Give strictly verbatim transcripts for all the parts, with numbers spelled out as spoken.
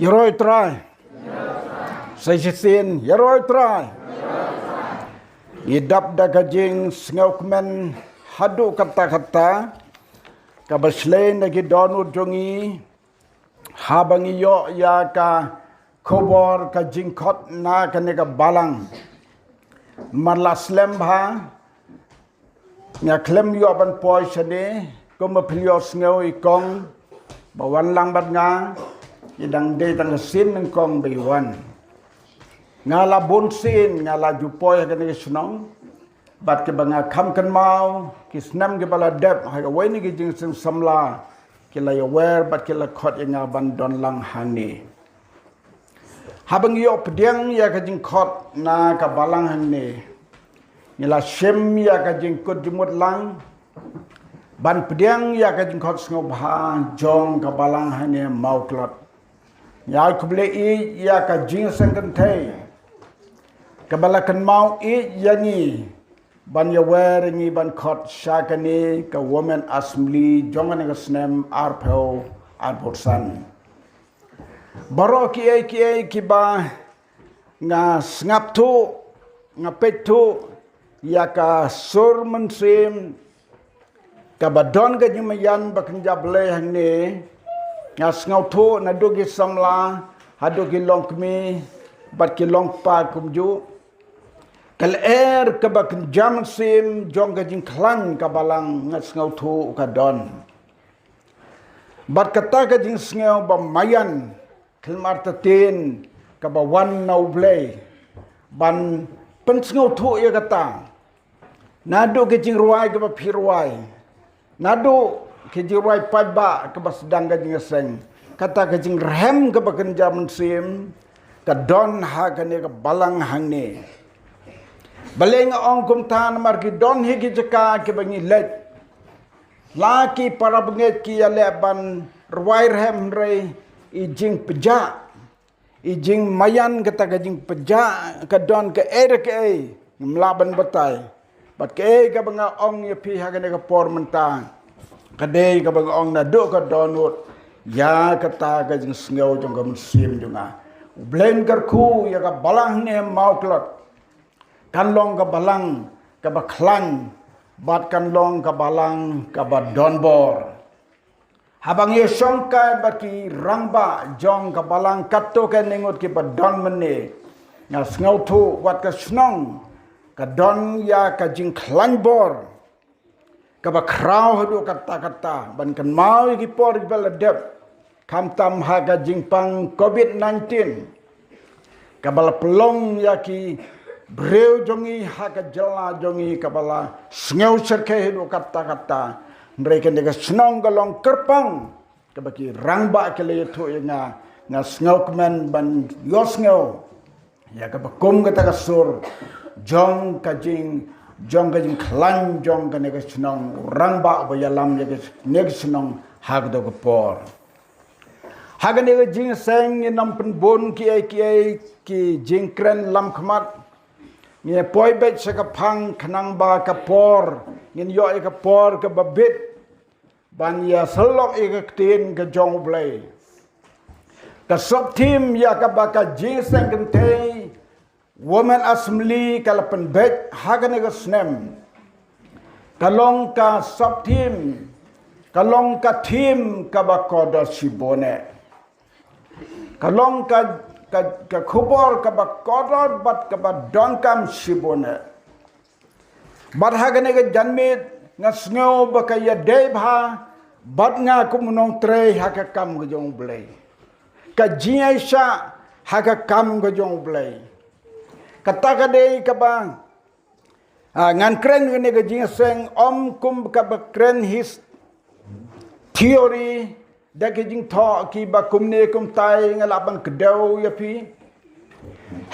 Ïaroh Trai. Sa shisien, ïaroh Trai. Ngi dap da ka jingsngewkmen haduh katta katta kaba shlei na ki dohnud jong ngi, haba ngi ïoh ïa ka khubor ka jingkhot na kane ka balang. Namar la slem bha, nga khlem ïoh ban poi shane, kumba phi ïohsngew i kong ba wan lang bad nga, i dang dei tang ka sien nyngkong ba i wan. Nga la bun sien nga la ju poi ha kane ka shnong, bad kiba nga kham kynmaw, ki snem kiba la dep, ha kawei na ki jingseng samla ki la ïawer bad ki la khot ïa nga ban don lang hangne. Haba ngi ïoh pdiang ïa ka jingkhot na ka balang hangne, ngi la shim ïa ka jingkut jingmut lang ban pdiang ïa ka jingkhot sngewbha jong ka balang hangne Mawklot. Ngi ai khublei ïa ka jingseng kynthei kaba la kynmaw ïa ngi ban ïawer ïa ngi ban khot sha kane ka Women Assembly jong kane ka snem arphew arphew san. Baroh kiei kiei kiba nga sngap thuh, nga peit thuh ïa ka sur mynsiem kaba don ka jingmaïan ba kynja Blei hangne, nga sngap thuh naduh ki samla haduh ki longkmie bad ki longkpa kumjuh. Ka lyer kaba kynja mynsiem jong ka jingkhlaiñ ka balang nga sngap thuh ka don. Bad kata ka jingsngew ba maïan khlem artatien kaba wan na U Blei ban pynsngewthuh ïa kata. Naduh ki jingrwai kaba phi rwai, naduh ki jingrwai paidbah kaba sdang ka jingïaseng, kata ka jingrhem kaba kynja mynsiem ka don ha kane ka balang hangne. Balei nga ong kumta? Namar ki don hi ki jaka kiba ngi leit, la ki para bangeit ki ïaleh ban rwai rhem, hynrei i jingpjah, i jingmaïan, kata ka jingpjah ka don kaei re kaei ngam lah ban batai. Bad kaei kaba nga ong ïa phi ha kane ka por mynta, ka dei kaba nga ong naduh ka dohnud ïa kata ka jingsngew jong ka mynsiem jong nga. U Blei un kyrkhu ïa ka balang hangne Mawklot, kan long ka balang kaba khlaiñ bad kan long ka balang kaba don bor. Haba ngi ïashongkai bad ki rangbah jong ka balang katto katne ngut kiba don mynne, nga sngewthuh wat ka shnong ka don ïa ka jingkhlaiñ bor kaba khraw haduh katta katta ban kynmaw ïa ki por kiba la dep, khamtam ha ka jingpang covid nineteen kaba la pynlong ïa ki briew jong ngi ha ka jylla jong ngi kaba la sngew shyrkhei haduh katta katta. Hynrei kane ka shnong ka long kyrpang kaba ki rangbah ki la ïathuh ïa nga, nga sngewkmen ban ïohsngew ïa kaba kum kata ka sur jong ka jing, jong ka jingkhlaiñ jong kane ka shnong, u rangbah uba ïalam ïa kane ka shnong ha kato ka por. Ha kane ka jingïaseng ngin ym pynbun kiei kiei ki jingkren lamkhmat. Ngin ïa poi beit sha ka phang khnang ba ka por, ngin ïoh ïa ka por kaba bit ban ïa sylloh ïa ka ktien ka jong U Blei. Ka sub theme ïa kaba ka jingïaseng kynthei Women Assembly ka la pynbeit ha kane ka snem ka long ka sub theme, ka long ka theme kaba kordor shibun eh. Ka long ka, ka, ka khubor kaba kordor bad kaba donkam shibun eh. Bad ha kane ka janmiet nga sngew ba ka ïadei bha bad nga kum u nongtrei ha ka kam ka jong U Blei. Ka jingïaishah ha ka kam ka jong U Blei. Kata ka dei kaba, ah, ngan kren kane ka jingïaseng ym kum kaba kren hi theory, da ki jingthoh kiba kumne kumtai, nga lah ban kdew ïa phi.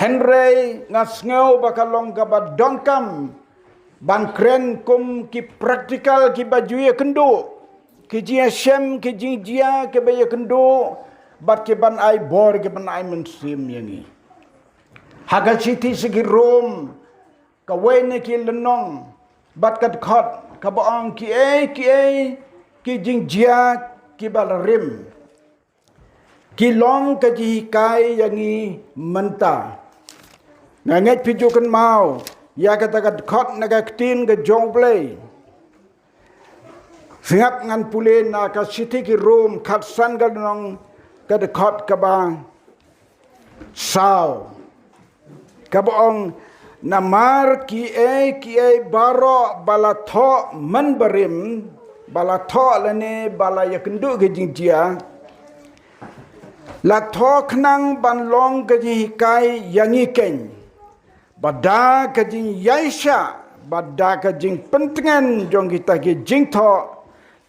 Hynrei nga sngew ba ka long kaba donkam ban kren kum ki practical kiba ju ïakynduh, ki jingïashem, ki jingjia kiba ïakynduh bad kiban ai bor, kiban ai mynsiem ïa ngi. Ha ka shithi sha ki Rom, kawei na ki lynnong bad ka dkhot kaba ong kiei kiei ki jingjia kiba la rim. ki long ka jinghikai ïa ngi mynta. Nga ngeit phi ju kynmaw ïa kata ka dkhot na ka ktien ka jong U Blei. Sngap ngan pule na ka shithi ki Rom khatsan ka lynnong ka dkhot kaba saw, kaba ong, namar kiei kiei baroh ba la thoh mynbarim, ba la thoh lane ba la ïakynduh ka jingjia, la thoh khnang ban long ka jinghikai ïa ngi keiñ, ba da ka jingïaishah, ba da ka jingpyntngen jong kita ki jingthoh,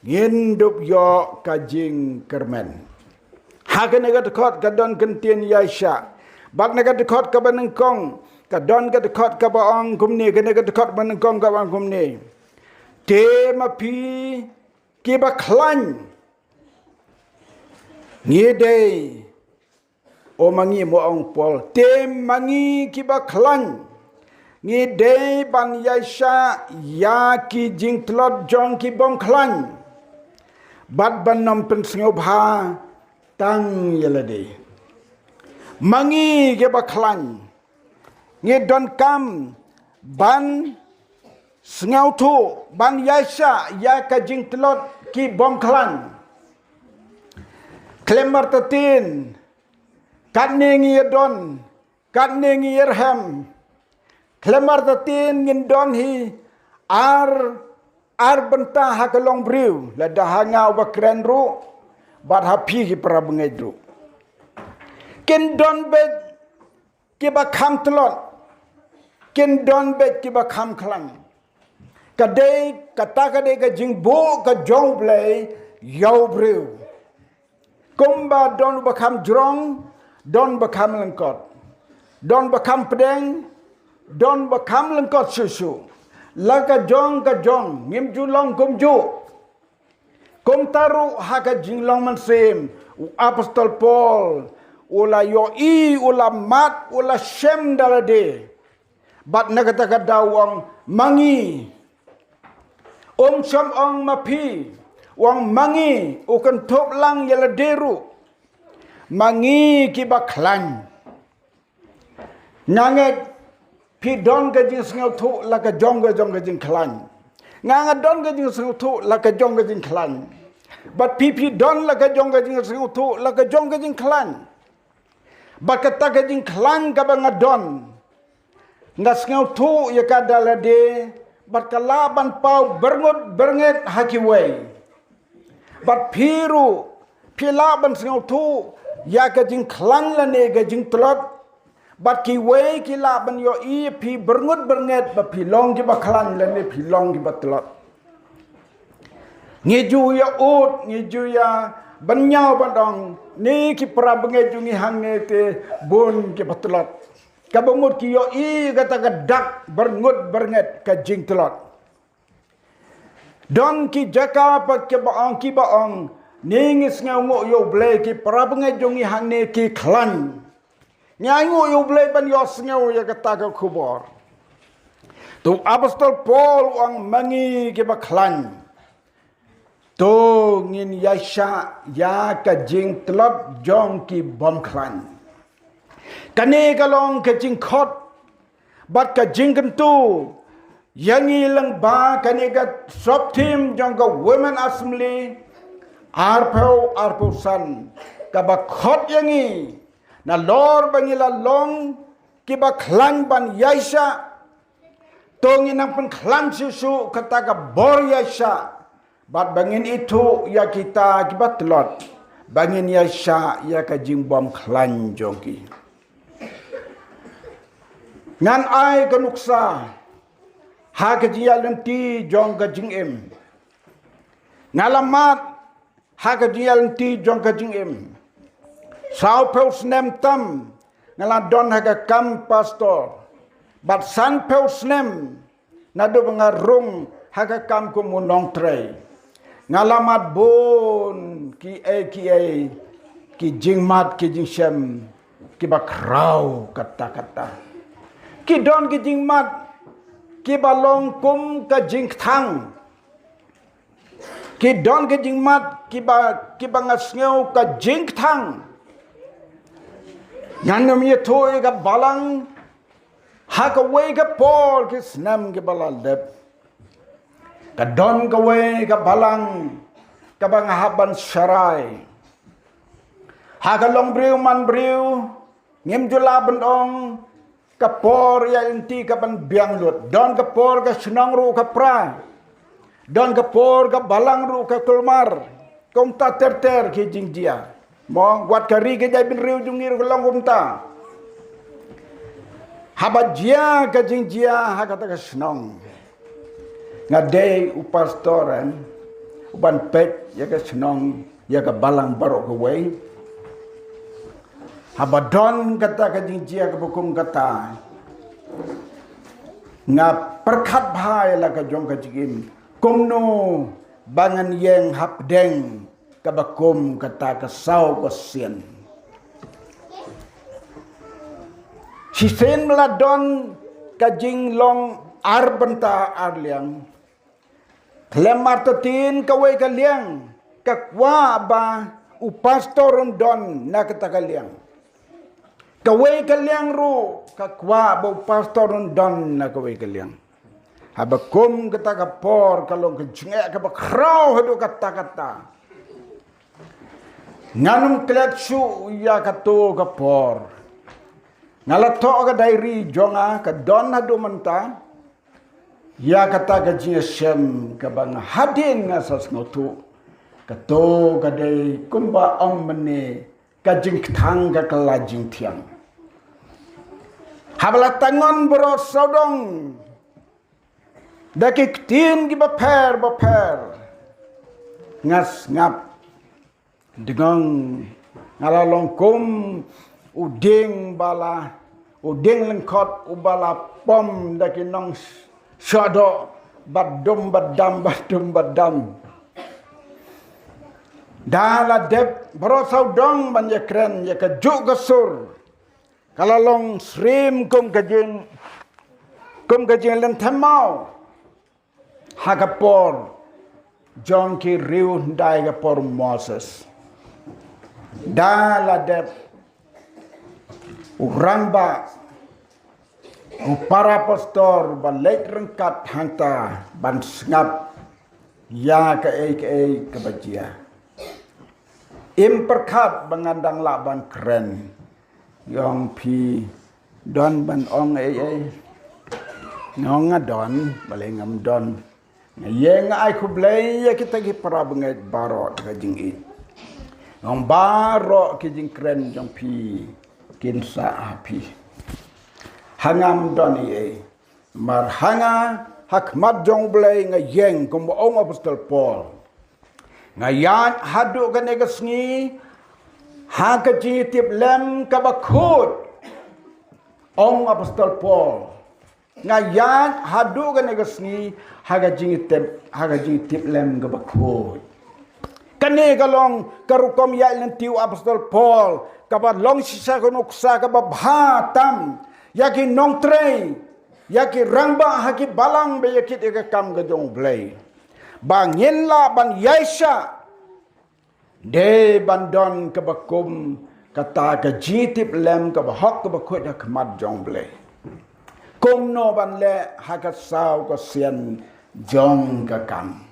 ngin dup ïoh ka jingkyrmen. Ha kane ka dkhot ka don ka ktien ïaishah. Bad na ka dkhot kaba nyngkong ka don ka dkhot kaba ong kumne, kane ka dkhot ba nyngkong kaba ong kumne. Te ma phi kiba khlaiñ, ngi dei, o ma ngi, mo ong Paul, te ma ngi kiba khlaiñ, ngi dei ban ïaishah ïa ki jingtlot jong ki bym khlaiñ, bad ban ym pynsngewbha tang ïa lade. Ma ngi kiba khlaiñ, ngi donkam ban sngewthuh, ban ïaishah ïa ka jingtlot ki bym khlaiñ. Khlem artatien, katne ngi ïadon, katne ngi ïarhem, khlem artatien ngin don hi ar, ar bynta ha ka longbriew, lada ha nga uba kren ruh, bad ha phi ki para bangeit ruh. Kin don beit kiba kham tlot, kin don beit kiba kham khlaiñ. Ka dei, kata ka dei ka jingbuh ka jong U Blei ïa u briew. Kumba don ba kham jrong, don ba kham lyngkot, don ba kham pdeng, don ba kham lyngkot shuh shuh. La ka jong ka jong, ngim ju long kumjuh. Kumta ruh ha ka jinglong mynsiem, u apostol Paul u la ïohi, u la mad, u la shem da lade. Bad na kata ka daw u ong ma ngi. Um shym ong ma phi, u ong ma ngi, u kynthup lang ïa lade ruh. Ma ngi kiba khlaiñ. Nga ngeit phi don ka jingsngewthuh la ka jong ka jong ka jingkhlaiñ. Nga nga don ka jingsngewthuh la ka jong ka jingkhlaiñ. Bad phi phi don la ka jong ka jingsngewthuh la ka jong ka jingkhlaiñ. Bad kata ka jingkhlaiñ kaba nga don, nga sngewthuh ïa ka da lade, bad ka lah ban paw byrngut byrnget ha kiwei. Bad phi ruh phi lah ban sngewthuh ïa ka jingkhlaiñ lane ka jingtlot. Bad kiwei ki lah ban ïohi phi byrngut byrnget ba phi long kiba khlaiñ lane phi long kiba tlot. Ngi ju ïa ud, ngi ju ïa bynñiaw ban ong, ne ki para bangeit jong ngi hangne te bun kiba tlot. Kaba mut ki ïohi kata ka dak byrngut byrnget ka jingtlot. Don ki jaka pat kiba ong, kiba ong, ne ngi sngewnguh ïa U Blei, ki para bangeit jong ngi hangne ki khlaiñ. Ngi ainguh ïa U Blei ban ïohsngew ïa kata ka khubor. To u apostol Paul u ong ma ngi kiba khlaiñ. To ngin ïaishah ïa ka jingtlot jong ki bym khlaiñ. Kane ka long ka jingkhot bad ka jingkyntu ïa ngi lyngba kane ka sub theme jong ka Women Assembly arphew arphew san, kaba khot ïa ngi nalor ba ngi la long kiba khlaiñ ban ïaishah. To ngin nang pynkhlaiñ shuh shuh kata ka bor ïaishah. Bad ba ngin ithuh ïa kita kiba tlot, ba ngin ïaishah ïa ka jingbymkhlaiñ jong ki. Ngan ai ka nuksa ha ka jingïaid lynti jong ka jingim. Nga la mad ha ka jingïaid lynti jong ka jingim. Sawphew snem tam nga la don ha ka kam pastor. Bad sanphew snem naduh ba nga rung ha ka kam kum u nongtrei, nga la mad bun kiei kiei ki jingmad ki jingshem kiba khraw katta katta. Ki don ki jingmad kiba long kum ka jingkthang. Ki don ki jingmad kiba, kiba nga sngew ka jingkthang. Ngan ym ïathuh ïa ka balang ha kawei ka por ki snem kiba la dep. Ka don kawei ka balang kaba nga hap ban sharai. Ha ka long briew man briew, ngim ju lah ban ong ka por ïaid lynti ka ban biang lut. Don ka por ka shnong ruh ka pra. Don ka por ka balang ruh ka kulmar. Kumta ter ter ki jingjia. Mo, wat ka ri ka jaitbynriew jong ngi ruh ka long kumta. Haba jia ka jingjia ha kata ka shnong, nga dei u pastor, eh, u ban peit ïa ka shnong, ïa ka balang baroh kawei. Haba don kata ka jingjia kaba kum kata, nga pyrkhat bha ïa la ka jong ka jingim, kumno ba ngan ïeng hapdeng kaba kum kata ka saw ka sien. Shisien ba la don ka jinglong ar bynta ar liang. Khlem artatien kawei ka liang ka kwah ba u pastor un don na kata ka liang. Kawei ka liang ruh ka kwah ba u pastor un don na kawei ka liang. Haba kum kata ka por ka long ka jingeh kaba khraw haduh katta katta. Ngan ym klet shuh ïa kato ka por. Nga la thoh ka diary jong nga, ka don haduh mynta. Ïa kata ka jingïashem kaba nga hadien nga sa sngewthuh. Kato ka dei kumba ong mynne, ka jingkthang ka kylla jingthiang. Haba la tang ngon baroh sawdong da ki ktien kiba pher bapher, nga sngap. Dngong, nga la long kum u dieng ba la, u dieng lyngkhot uba la pom da ki nongshah doh, bad dum bad dam, bad dum bad dam. Da la dep baroh sawdong ban ïakren ïa kajuh ka sur, ka la long syriem kum ka jing, kum ka jinglynthem maw. Ha ka por jong ki riewhyndai, ka por Moses, da la dep u rangbah, u para pastor ba leit ryngkat hangta ban sngap ïa kaei kaei kaba jia. Im pyrkhat ba ngan dang lah ban kren. Ïong phi don ban ong ei ei. Nga ong nga don, balei ngam don. Nga ïeng nga ai khublei ïa kita ki para bangeit baroh da ka jingïeit. Nga ong baroh ki jingkren jong phi kin sah ha phi. Ha ngam don ei ei. Mar ha nga, ha khmat jong U Blei nga ïeng kumba ong u Apostol Paul. Nga ïaid haduh kane ka sngi ha ka jingïatiplem kaba khuid, ong u Apostol Paul. Nga ïaid haduh kane ka sngi ha ka jingïatip, ha ka jingïatiplem kaba khuid. Kane ka long ka rukom ïaid lynti u Apostol Paul, kaba long shisha ka nuksa kaba bha tam ïa ki nongtrei, ïa ki rangbah ha ki balang ba ïa kit ïa ka kam ka jong U Blei. Ba ngin lah ban ïaishah dei ban don kaba kum kata ka jingïatiplem kaba hok kaba khuid ha khmat jong U Blei. Kumno ban leh ha ka saw ka sien jong ka kam.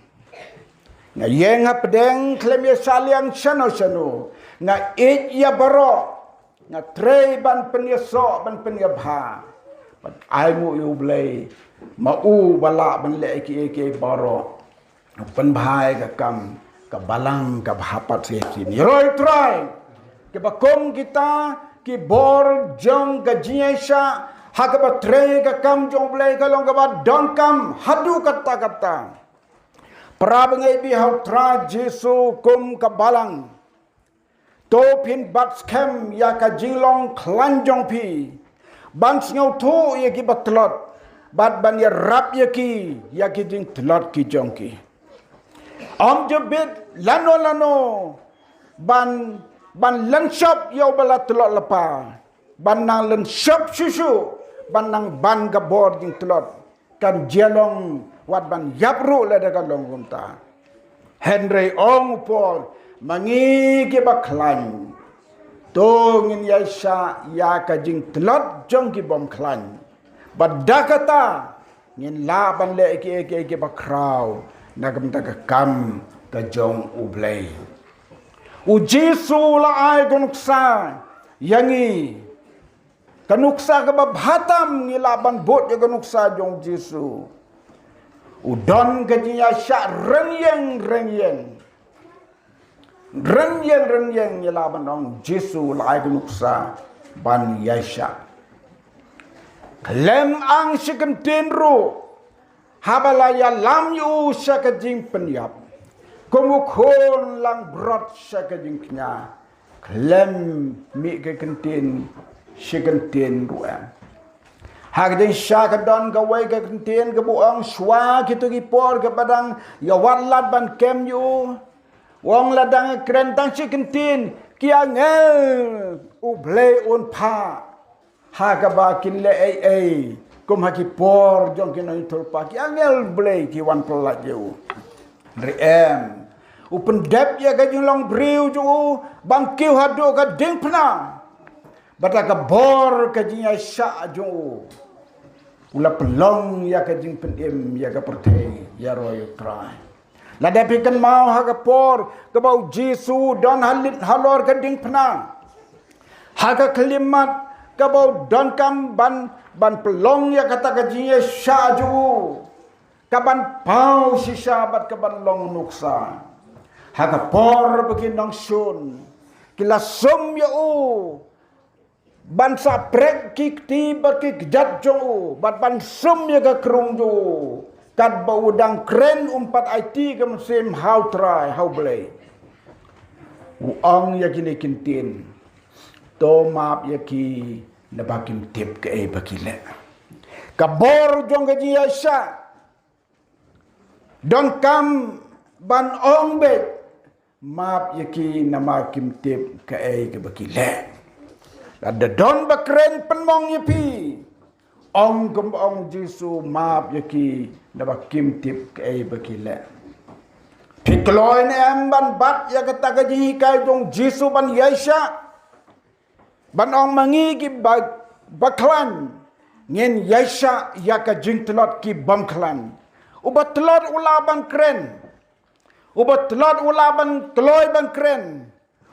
Nga ïeng hapdeng khlem ïa shah liang shano shano. Nga ïeit ïa baroh. Nga trei ban pynïasoh, ban pynïabha. Ban ai nguh ïa U Blei, ma u ba lah ban leh kiei kiei baroh. Pynbha ïa ka kam ka balang kaba ha pat shisien. Ïaroh Trai. Kiba kum kita ki bor jong ka jingïaishah ha kaba trei ka kam jong U Blei ka long kaba donkam haduh katta katta. Para bangeit, bad ha U Trai Jisu kum ka balang. To phin bat skhem ïa ka jinglong khlaiñ jong phi, ban sngewthuh ïa kiba tlot bad ban ïarap ïa ki ïa ki jingtlot ki jong ki. Ym ju bit lano lano ban, ban lynshop ïa uba la tlot lypa. Ban nang lynshop shuh shuh, ban nang ban ka bor jingtlot. Kan jia long wat ban ïap ruh lada ka long kumta. Hynrei ong u Paul, ma ngi kiba khlaiñ, To ngin ïaishah ïa ka jingtlot jong ki bym khlaiñ. Bad da kata ngin lah ban leh kiei kiei kiba khraw na ka bynta ka kam ka jong U Blei. U Jisu la ai ka nuksa ïa ngi. Ka nuksa kaba bha tam ngi lah ban bud ïa ka nuksa jong U Jisu. U don ka jingïaishah ryngïeng ryngïeng. Ryngïeng ryngïeng ngi lah ban ong Jisu la ai ka nuksa ban ïaishah. Khlem ang shi kyntien ruh, haba la ïalam ïa u sha ka jingpynïap, kum u khun langbrot sha ka jingkñia, khlem mih ka kyntien shi kyntien ruh em. Ha ka jingshisha ka don kawei ka kyntien kaba ong shuwa kito ki por kaba dang ïawad lad ban kem ïa u. U ong la dang kren tang shi kyntien, ki angel U Blei un phah. Ha kaba kin leh ei ei kum ha ki por jong ki nongïathuhlypa, ki angel Blei ki wan pyllait ïa u. Hynrei em, u pyndep ïa ka jinglong briew jong u ban kiew haduh ka diengphna. Bad da ka bor ka jingïaishah jong u, u la pynlong ïa ka jingpynim ïa ka pyrthei ïaroh ïa U Trai. Lada phi kynmaw ha ka por kaba U Jisu don halor ka diengphna, ha ka khyllipmat kaba u donkam ban, ban pynlong ïa kata ka jingïaishah jong u, ka ban paw shisha bad ka ban long nuksa. Ha ka por ba ki nongshun ki la sum ïa u ban sa prek ki kti bad ki kjat jong u, bad ban sum ïa ka krung jong u, katba u dang kren, um pat aiti ka mynsiem ha U Trai, ha U Blei. U ong ïa kine ki ktien, to map ïa ki, naba kim tip kaei ba ki leh. Ka bor jong ka jingïaishah donkam ban ong beit, map ïa ki namar kim tip kaei kaba ki leh. Lada don ba kren pynmong ïa phi, ong kumba ong Jisu, map ïa ki naba kim tip kaei ba ki leh. Phi kloi ne em ban bat ïa kata ka jinghikai jong Jisu ban ïaishah? Ban ong ma ngi kiba, ba khlaiñ, ngin ïaishah ïa ka jingtlot ki bym khlaiñ. Uba tlot u lah ban kren. Uba tlot u lah ban kloi ban kren.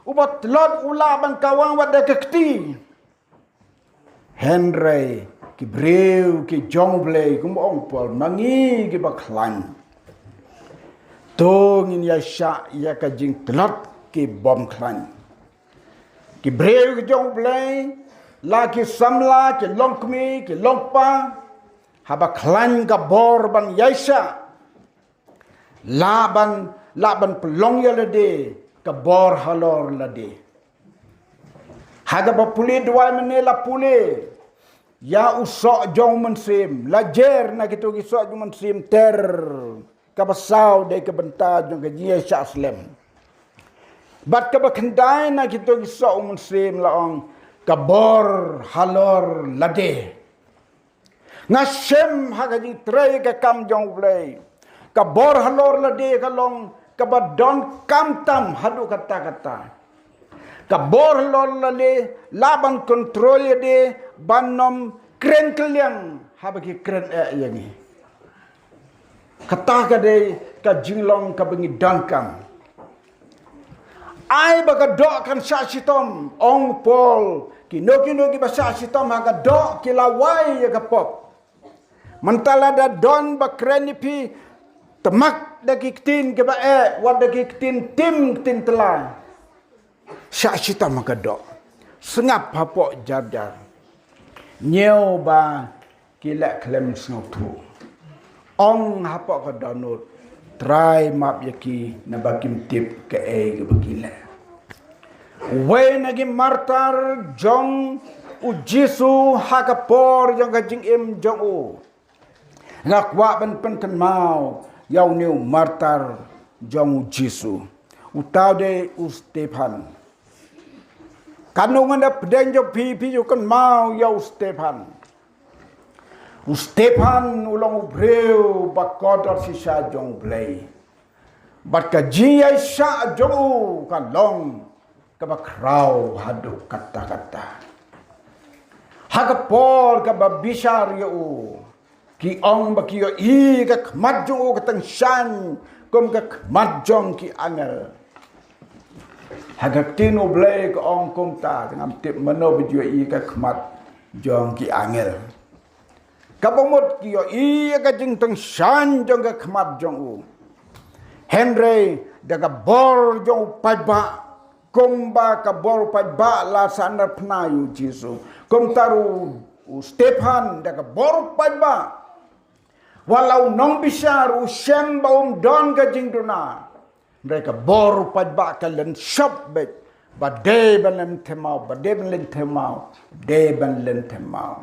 Uba tlot u lah ban kawang wat da ka kti. Hynrei ki briew ki jong U Blei, kumba ong Paul, ma ngi kiba khlaiñ, to ngin ïaishah ïa ka jingtlot ki bym khlaiñ. Ki briew ki jong U Blei, la ki samla, ki longkmie, ki longkpa, haba khlaiñ ka bor ban ïaishah, lah ban, lah ban pynlong ïa lade ka bor halor lade. Ha kaba pule duwai mynne la pule ïa u soh jong u mynsiem, la jer na kito ki soh jong u mynsiem ter. Kaba saw dei ka bynta jong ka jingïaishah slem. Bad kaba khyndai na kito ki soh u mynsiem la ong ka bor halor lade. Nga shem ha ka jingtrei ka kam jong U Blei, ka bor halor lade ka long kaba donkam tam haduh katta katta. Ka bor halor lade lah ban kontrol ïa de ban nym kren kylliang haba ki kren eh ïa ngi. Kata ka dei ka jinglong kaba ngi donkam. Ai ba ka doh kan shah shitom, ong Paul, kino kino kiba shah shitom ha ka doh ki la wai ïa ka pop. Mynta lada don ba kren ïa phi, tmak da ki ktien kiba eh, wat da ki ktien tim, ktien tylla. Shah shitom ha ka doh. Sngap hapoh jar jar. Ñiew ba ki leh khlem sngewthuh. Ong hapoh ka dohnud, Trai map ïa ki naba kim tip kaei kaba ki leh. Uwei na ki martar jong U Jisu ha ka por jong ka jingim jong u. Nga kwah ban pynkynmaw ïa une u martar jong U Jisu. Uta u dei u Stephan. Katno ngan da pdeng jong phi, phi ju kynmaw ïa u Stephan. U Stephan u long u briew ba kordor shisha jong U Blei. Bad ka jingïaishah jong u ka long kaba khraw haduh katta katta. Ha ka por kaba bishar ïa u, ki ong ba ki ïohi ka khmat jong u ka tyngshaiñ kum ka khmat jong ki angel. Ha ka ktien U Blei ka ong kumta, te ngam tip mano ba ju ïohi ka khmat jong ki angel. Kaba mut ki ïohi ïa ka jingtyngshaiñ jong ka khmat jong u. Hynrei da ka bor jong u paidbah, kumba ka bor u paidbah la sahnarphna ïa u Jisu, kumta ruh u Stephan da ka bor u paidbah, wat la u nongbishar u shem ba um don ka jingduna. Hynrei ka bor u paidbah ka len shop beit, ba dei ban len themaw, ba dei ban len themaw, ba dei ban len themaw.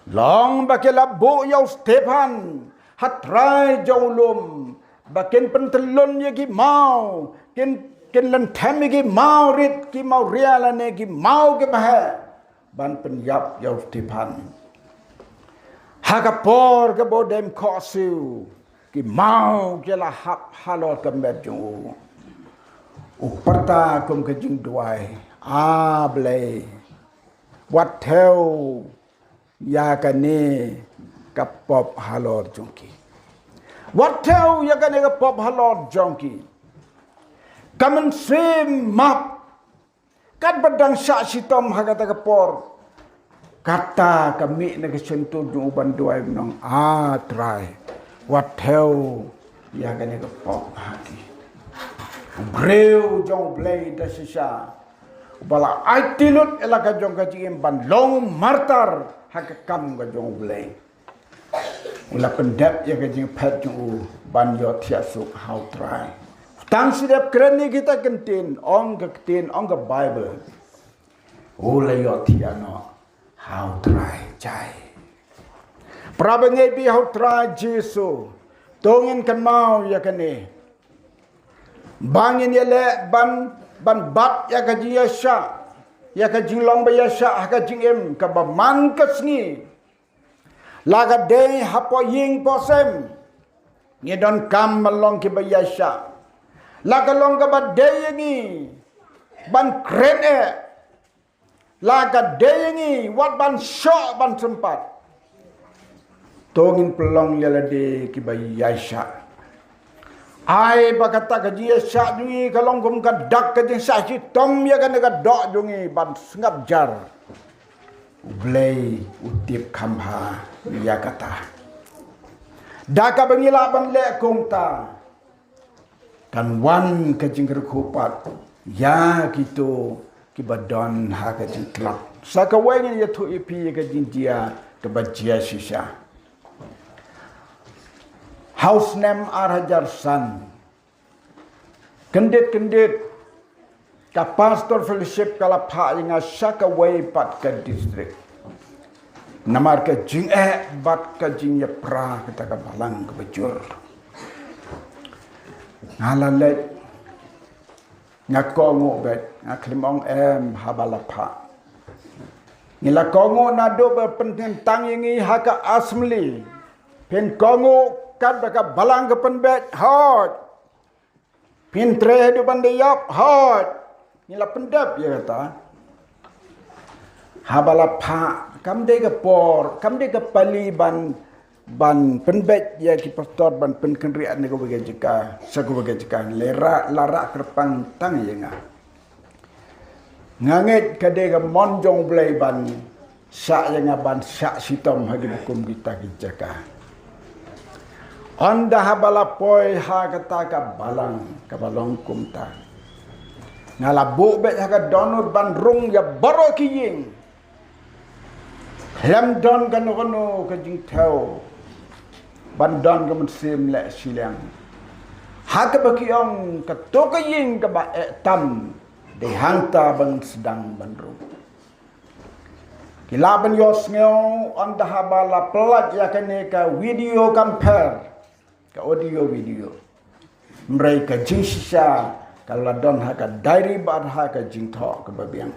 Long ba ki la buh ïa u Stephan ha trai jong u lum, ba kin pyntyllun ïa ki maw, kin, kin len them ïa ki maw rit, ki maw ria lane ki maw kiba heh, ban pynïap ïa u Stephan. Ha ka por kaba u dei khohsiew, ki maw ki la hap halor ka met jong u. U pyrta kum ka jingduwai, A Blei, wat thew ïa kane ka pop halor jong ki. Wat thew ïa kane ka pop halor jong ki. Ka mynsiem map, katba dang shah shitom ha kata ka por, kata ka mih na ka shyntur jong u ban duwai, u ong, A Trai, wat thew ïa kane ka pop ha ki. U briew jong U Blei da shisha, uba la aiti lut ïa la ka jong ka jingim ban long martar ha ka kam ka jong U Blei. U la pyndep ïa ka jingphet jong u ban ïohthiah suk ha U Trai. Tang shi dep kren ïa kita ki ktien, ong ka ktien, ong ka Baibl, u la ïohthiah noh ha U Trai jai. Para bangeit, bad ha U Trai Jisu, to ngin kynmaw ïa kane. Ba ngin ïaleh ban, ban bat ïa ka jingïaishah, ïa ka jinglong ba ïaishah ha ka jingim, kaba man ka sngi, la ka dei hapoh ïing poh sem, ngi donkam ban long kiba ïaishah. La ka long kaba dei ïa ngi ban kren eh, la ka dei ïa ngi wat ban shoh ban sympat. To ngin pynlong ïa lade kiba ïaishah. Ai ba kata ka jingïaishah jong ngi ka long kum ka dak ka jingshah shitom ïa kane ka doh jong ngi ban sngap jar. U Blei u tip kham bha ïa kata. Da kaba ngi lah ban leh kumta, kan wan ka jingkyrkhu pat ïa kito kiba don ha ka jingtlot. Sa kawei ngin ïathuh ïa phi ïa ka jingjia kaba jia shisha. Ha u snem ar hajar san, kyndit kyndit ka Pastor Fellowship ka la phah ïa nga sha kawei pat ka district. Namar ka jingeh bad ka jingïapra kata ka balang kaba jur. Nga la leit, nga kohnguh beit, nga khlem ong em haba la phah. Ngi la kohnguh naduh ba pynkyntang ïa ngi ha ka assembly. Pynkohnguh katba ka balang ka pynbeit, hooid. Pyntrei haduh ban da ïap, hooid. Ngi la pyndep ïa kata. Haba la phah, kam dei ka por, kam dei ka pali ban, ban pynbeit ïa ki pastor ban pynkynriah na kawei ka jaka sha kawei ka jaka. La rah, la rah kyrpang tang ïa nga. Nga ngeit ka dei ka mon jong U Blei ban shah ïa nga ban shah shitom ha kine kum kita ki jaka. Ynda haba la poi ha kata ka balang kaba long kumta, nga la buh beit ha ka dohnud ban rung ïa baroh ki ïing. Khlem don kano kano ka jingthew ban don ka mynsiem leh shiliang. Ha kaba ki ong kato ka ïing kaba eh tam, dei hangta ba ngan sdang ban rung. Ki lah ban ïohsngew ynda haba la pyllait ïa kane ka video kam pher, ka audio video. Hynrei ka jingshisha ka la don ha ka diary bad ha ka jingthoh kaba biang.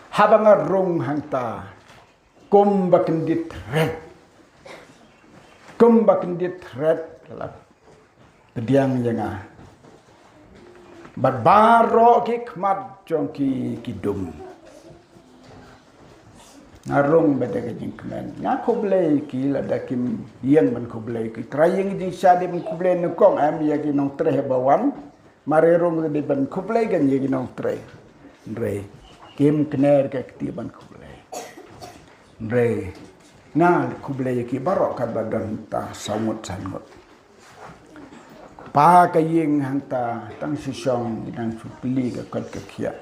Haba nga rung hangta, kumba kyndit thret, kumba kyndit thret ka la pdiang ïa nga. Bad baroh ki khmat jong ki ki dum. Nga rung bad da ka jingkmen. Nga khublei ki lada kim ïeng ban khublei ki. Trai ïeng jingshisha dei ban khublei nyngkong, em ïa ki nongtrei ba wan. Mar rung dei ban khublei kan ïa ki nongtrei. Hynrei kim kner ka kti ban khublei. Hynrei nga khublei ïa ki baroh katba don ta saw ngut san ngut. Pa ka ïing hangta tang shisha nang shu plie ka kot ka khiah.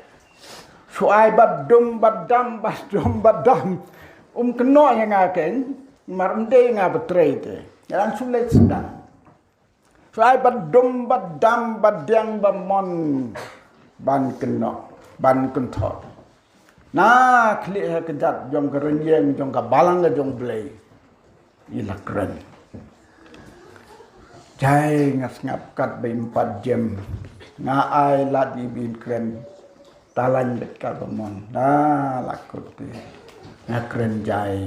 Shu ai bad dum bad dam, bad dum bad dam. Um kynnoh ïa nga kein, mar ym dei nga ba trei te. Nga dang shu leit sdang. Shu ai bad dum bad dam bad diang bad mon ban kynnoh, ban kynthoh. Na khlieh ha ka jait jong ka rynïeng jong ka balang ka jong U Blei. I la kren. Jai nga sngap katba im pat jem. Nga ai lad i ba in kren. Talain bet katba mon. Na la kut te. Nga kren jai.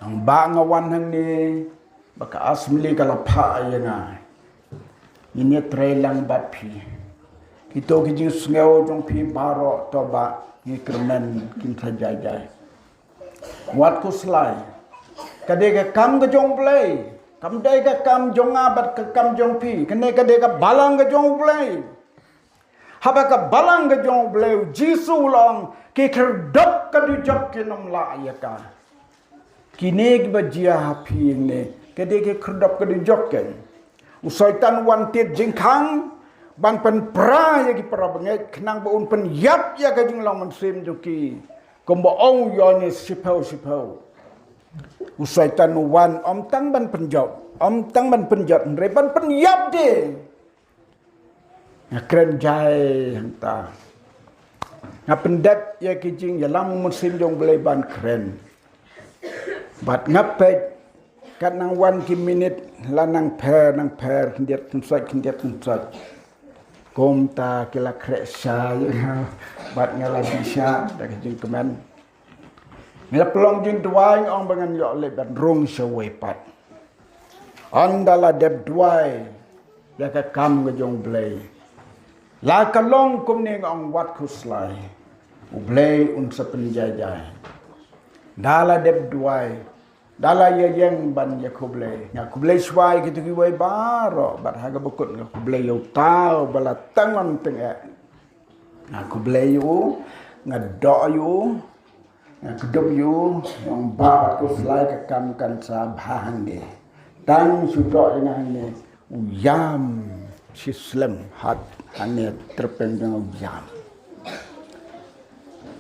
Hangba nga wan hangne. Ba ka assembly ka la phah ïa nga. Ngin ïatrei lang bad phi. Kito ki jingsngew jong phi baroh to ba ngi kyrmen kin sa jai jai. Wat khuslai. Ka dei ka kam ka jong U Blei. Kam dei ka kam jong nga bad ka kam jong phi. Kane ka dei ka balang ka jong U Blei. Haba ka balang ka jong U Blei U Jisu u la ong ki khyrdop ka dujok kin ym lah ïa ka. Kine kiba jia ha phi ne ka dei ki khyrdop ka dujok kein. U Soitan u wan tied jingkhang ban pynpra ïa ki para bangeit khnang ba un pynïap ïa ka jinglong mynsiem jong ki. Kumba ong u Ïoannis shiphew shiphew. U Soitan u wan ym tang ban pynjot, ym tang ban pynjot, hynrei ban pynïap de. Nga kren jai hangta. Nga pyndep ïa ki jingïalam mynsiem jong U Blei ban kren. Bad nga peit kat nang wan ki minit la nang pher, nang pher, khyndiat khynsoit, khyndiat khynsoit. Kumta ki la khreh sha ïa nga. Bad nga la dih sha da ka jingkmen. Nga la pynlong jingduwai, nga ong ba ngan ïoh leit ban rung sha wei pat. Ynda la dep duwai ïa ka kam ka jong U Blei, la ka long kumne, nga ong wat khuslai. U Blei un sa pynjai jai. Da la dep duwai, da la ïa ïeng ban ïa khublei. Nga khublei shuwa ïa kito kiwei baroh bad ha kaba kut nga khublei ïa uta uba la tang wan tyngeh. Nga khublei ïa u, nga doh ïa u, nga kdup ïa u, nga ong ba wat khuslai, ka kam kan sa bha hangne. Tang shu doh ïa nga hangne, u ïam shi slem hat hangne, tyrpeng jong u ïam.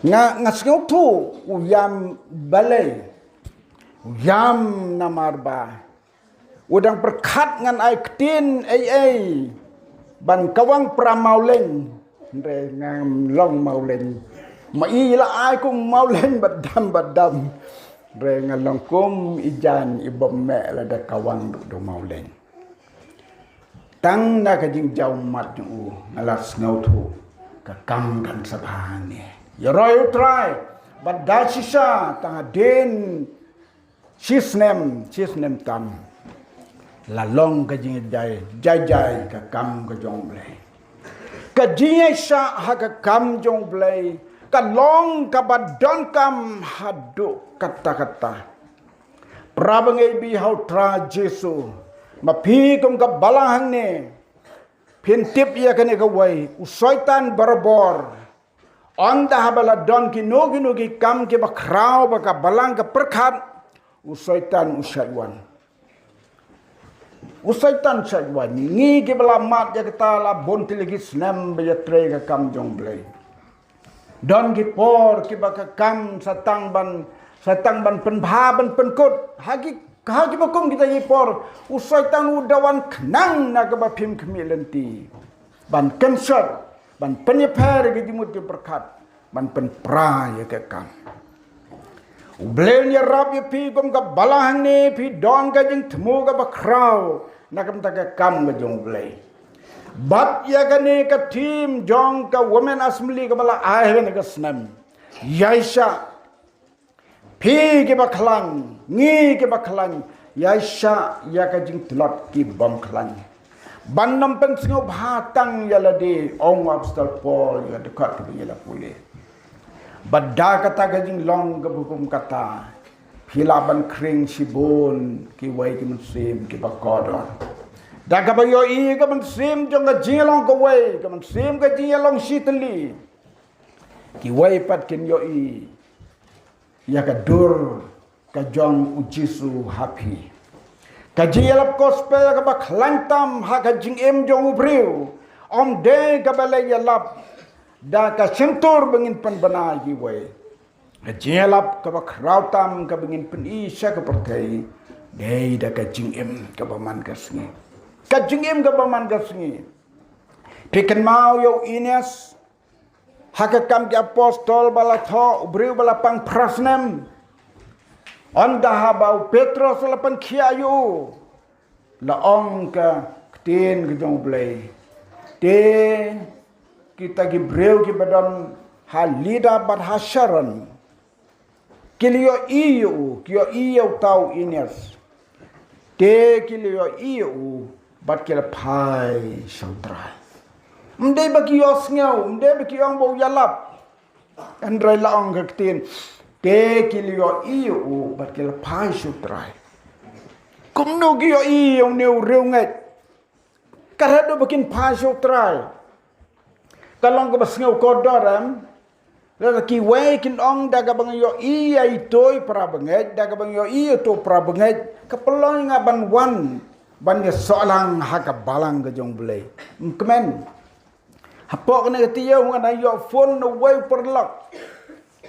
Nga, nga sngewthuh u ïam balei, u ïam namar ba u dang pyrkhat ngan ai ktien ei ei ban kawang pra mawleng. Hynrei ngam long mawleng. Ma i la ai kum mawleng ba dam ba dam. Hynrei nga long kum i jan i bym meh lada kawang duk da mawleng. Tang na ka jingjaw mat jong u nga la sngewthuh ka kam kan sa bha hangne. Ïaroh ïa u Trai bad da shisha tang hadien shi snem, shi snem tam. La long ka jingjai, jai jai ka kam ka jong U Blei. Ka jingïaishah ha ka kam jong U Blei ka long kaba donkam haduh katta katta. Para bangeit ba ïeit ha u Trai Jisu, ma phi kum ka balang hangne phin tip ïa kane kawei, u Soitan barabor, ynda haba la don kino kino ki kam kiba khraw ba ka balang ka pyrkhat, u Soitan u shait wan. U Soitan shait wan. Ngi kiba la mad ïa kata la bun tylli ki snem ba ïatrei ka kam jong U Blei. Don ki por kiba ka kam sa tang ban, sa tang ban pynbha ban pynkut. Ha ki, ha kiba kum kita ki por u Soitan u da wan khnang na kaba phim khmih lynti. Ban kynshot, ban pynïapher ïa ki jingmut jingpyrkhat, ban pynpra ïa ka kam. U Blei un ïarap ïa phi kum ka balang hangne, phi don ka jingthmu kaba khraw na ka bynta ka kam ka jong U Blei. Bad ïa kane ka theme jong ka Women Assembly kaba la ai ha kane ka snem, ïaishah. Phi kiba khlaiñ, ngi kiba khlaiñ, ïaishah ïa ka jingtlot ki bym khlaiñ. Ban ym pynsngewbha tang ïa lade, ong u Apostol Paul ïa ka dkhot kaba ngi la pule. Bad da kata ka jinglong kaba kum kata, phi lah ban khring shibun kiwei ki mynsiem kiba kordor. Da kaba ïohi ka mynsiem jong ka jingïalong kawei, ka mynsiem ka jingïalong shitylli, kiwei pat kin ïohi ïa ka dur ka jong u Jisu ha phi. Ka jingïalap gospel kaba khlaiñ tam ha ka jingim jong u briew, ym dei kaba la ïalap da ka shyntur ba ngin pynbna ïa kiwei. Ka jingïalap kaba khraw tam kaba ngin pyni sha ka pyrthei, dei da ka jingim kaba man ka sngi. Ka jingim kaba man ka sngi. Phi kynmaw ïa u Aeneas, ha ka Kam ki Apostol ba la thoh, u briew ba la pang phra snem. Ynda haba u Petros la pynkhiah ïa u, la ong ka ktien ka jong u Blei, te kita ki briew kiba don ha Lida bad ha Sharon, ki la ïohi ïa u, ki ïohi ïa uta u Aeneas. Te ki la ïohi ïa u bad ki la phai sha u Trai. Ym dei ba ki ïohsngew, ym dei ba ki ong ba u ïalap. Hynrei la ong ka ktien, te ki la ïohi ïa u bad ki la phai sha u Trai. Kumno ki ïohi ïa une u riewngeit? Ka haduh ba kin phai sha u Trai, ka long kaba sngew kordor, em? Lada kiwei kin ong, da kaba nga ïohi ïa ito i para bangeit, da kaba nga ïohi ïa uto u para bangeit, ka pynlong nga ban wan ban ïasoh lang ha ka balang ka jong u Blei. Ym kmen. Hapoh kane ka taïew nga dang ïoh phone na uwei u paralok.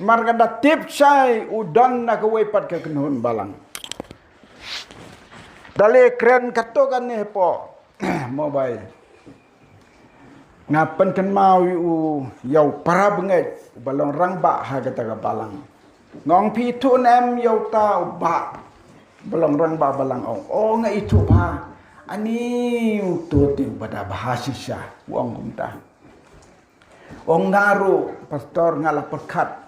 Mar ka da tip shai u don na kawei pat ka kynhun balang. Da leh kren kato kane hapoh mobile. Nga pynkynmaw ïa u, ïa u para bangeit uba long rangbah ha kata ka balang. Nga ong, phi ithuh ne em ïa uta u bah ba long rangbah balang? Ong, o, nga ithuh bha. Ani uto te uba da bha shisha, u ong kumta. Ong, nga ruh pastor nga la pyrkhat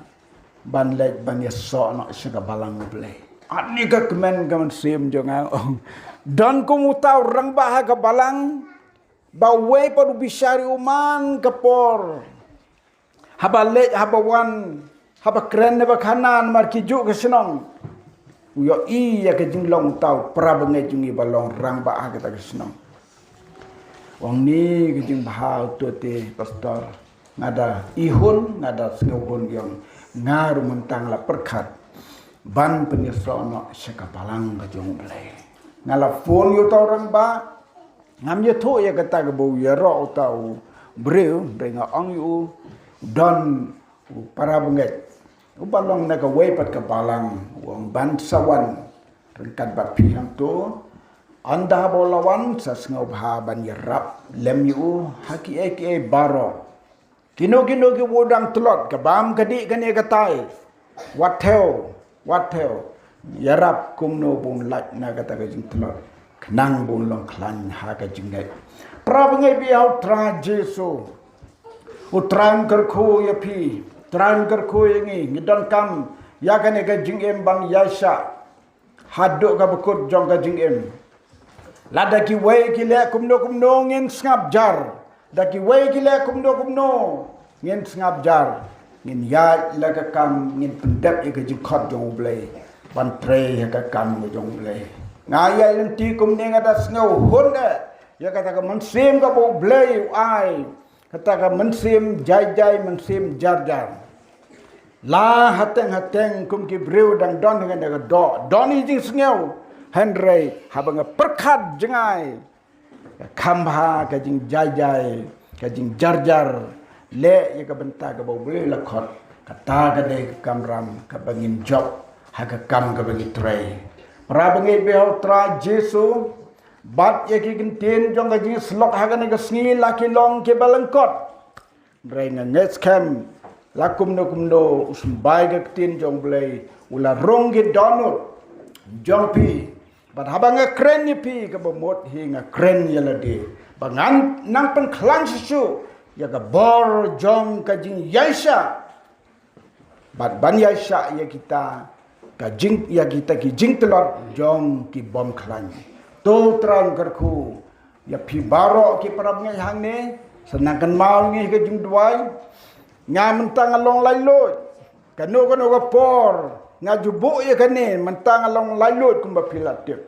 ban leit ban ïasoh noh sha ka balang u Blei. Ani ka kmen ka mynsiem jong nga, ong. Don kum uta u rangbah ha ka balang, ba uwei pat u bishar ïa u man ka por. Haba leit, haba wan, haba kren, haba khana namar ki juh ka shnong, u ïohi ïa ka jinglong uta u para bangeit jong ngi ba long rangbah ha kata ka shnong. Ong, ni ka jingbha uto te pastor. Nga da ihun, nga da sngewhun ïong. Nga ruh mynta nga la pyrkhat ban pynïasoh noh sha ka balang ka jong u Blei. Nga la phone ïa uta u rangbah. Ngam ïathuh ïa kata kaba u ïaroh uta u briew, hynrei nga ong ïa u, don u para bangeit uba long na kawei pat ka balang, u ong ban sa wan ryngkat bad phi hangto. Ynda haba u la wan, sa sngewbha ban ïarap lem ïa u ha kiei kiei baroh. Kino kino kiba u dang tlot, ka bam ka dih kane katai, wat thew, wat thew. Ïarap kumno ba un lait na kata ka jingtlot, khnang ba un long khlaiñ ha ka jingngeit. Para bangeit ba ïeit ha u Trai Jisu, u Trai un kyrkhu ïa phi, u Trai un kyrkhu ïa ngi. Ngi donkam ïa kane ka jingim ban ïaishah haduh kaba kut jong ka jingim. Lada kiwei ki leh kumno kumno, ngin sngap jar. Da kiwei ki leh kumno kumno, ngin sngap jar. Ngin ïaid la ka kam, ngin pyndep ïa ka jingkhot jong u Blei ban trei ïa ka kam jong u Blei. Nga ïaid lynti kumne, nga da sngewhun eh ïa kata ka mynsiem kaba u Blei u ai. Kata ka mynsiem jai jai, mynsiem jar jar. La hateng hateng kum ki briew dang don ha kane ka doh, don i jingsngew. Hynrei haba nga pyrkhat jngai, ka kham bha ka jingjai jai, ka jingjar jar. Leh ïa ka bynta kaba u Blei u la khot. Kata ka dei ka kamram kaba ngin jop ha ka kam kaba ngi trei. Para bangeit ba ïeit ha u Trai Jisu, bad ïa ki kyntien jong ka jingïasyllok ha kane ka sngi la ki long kiba lyngkot. Hynrei nga ngeit skhem, la kumno kumno u symbai ka ktien jong u Blei, u la rung ki dohnud jong phi. Bad haba nga kren ïa phi, kaba mut hi nga kren ïa lade, ba ngan nang pynkhlaiñ shuh shuh ïa ka bor jong ka jingïaishah. Bad ban ïaishah ïa kita ka jing, ïa kita ki jingtlot jong ki bym khlaiñ. To u Trai un kyrkhu Ïa phi baroh ki para bangeit hangne, sa nang kynmaw ngi ka jingduwai. Nga mynta nga long laitluid. Kano kano ka por nga ju buh ïa kane, mynta nga long laitluid kumba phi la tip.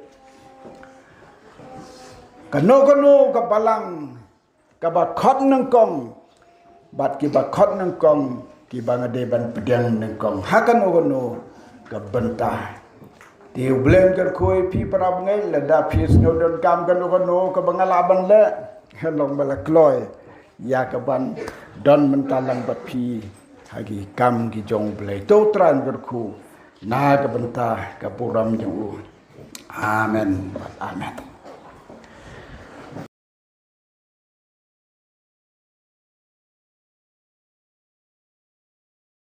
Kano kano ka balang kaba khot nyngkong, bad kiba khot nyngkong kiba nga dei ban pdiang nyngkong ha kano kano ka bynta. Te U Blei un kyrkhu ïa phi para bangeit, lada phi sngew donkam kano kano kaba nga lah ban leh, long ba la kloi ïa ka ban don mynta lang bad phi ha ki kam ki jong U Blei. To U Trai un kyrkhu na ka bynta ka burom jong u. Amen. Amen.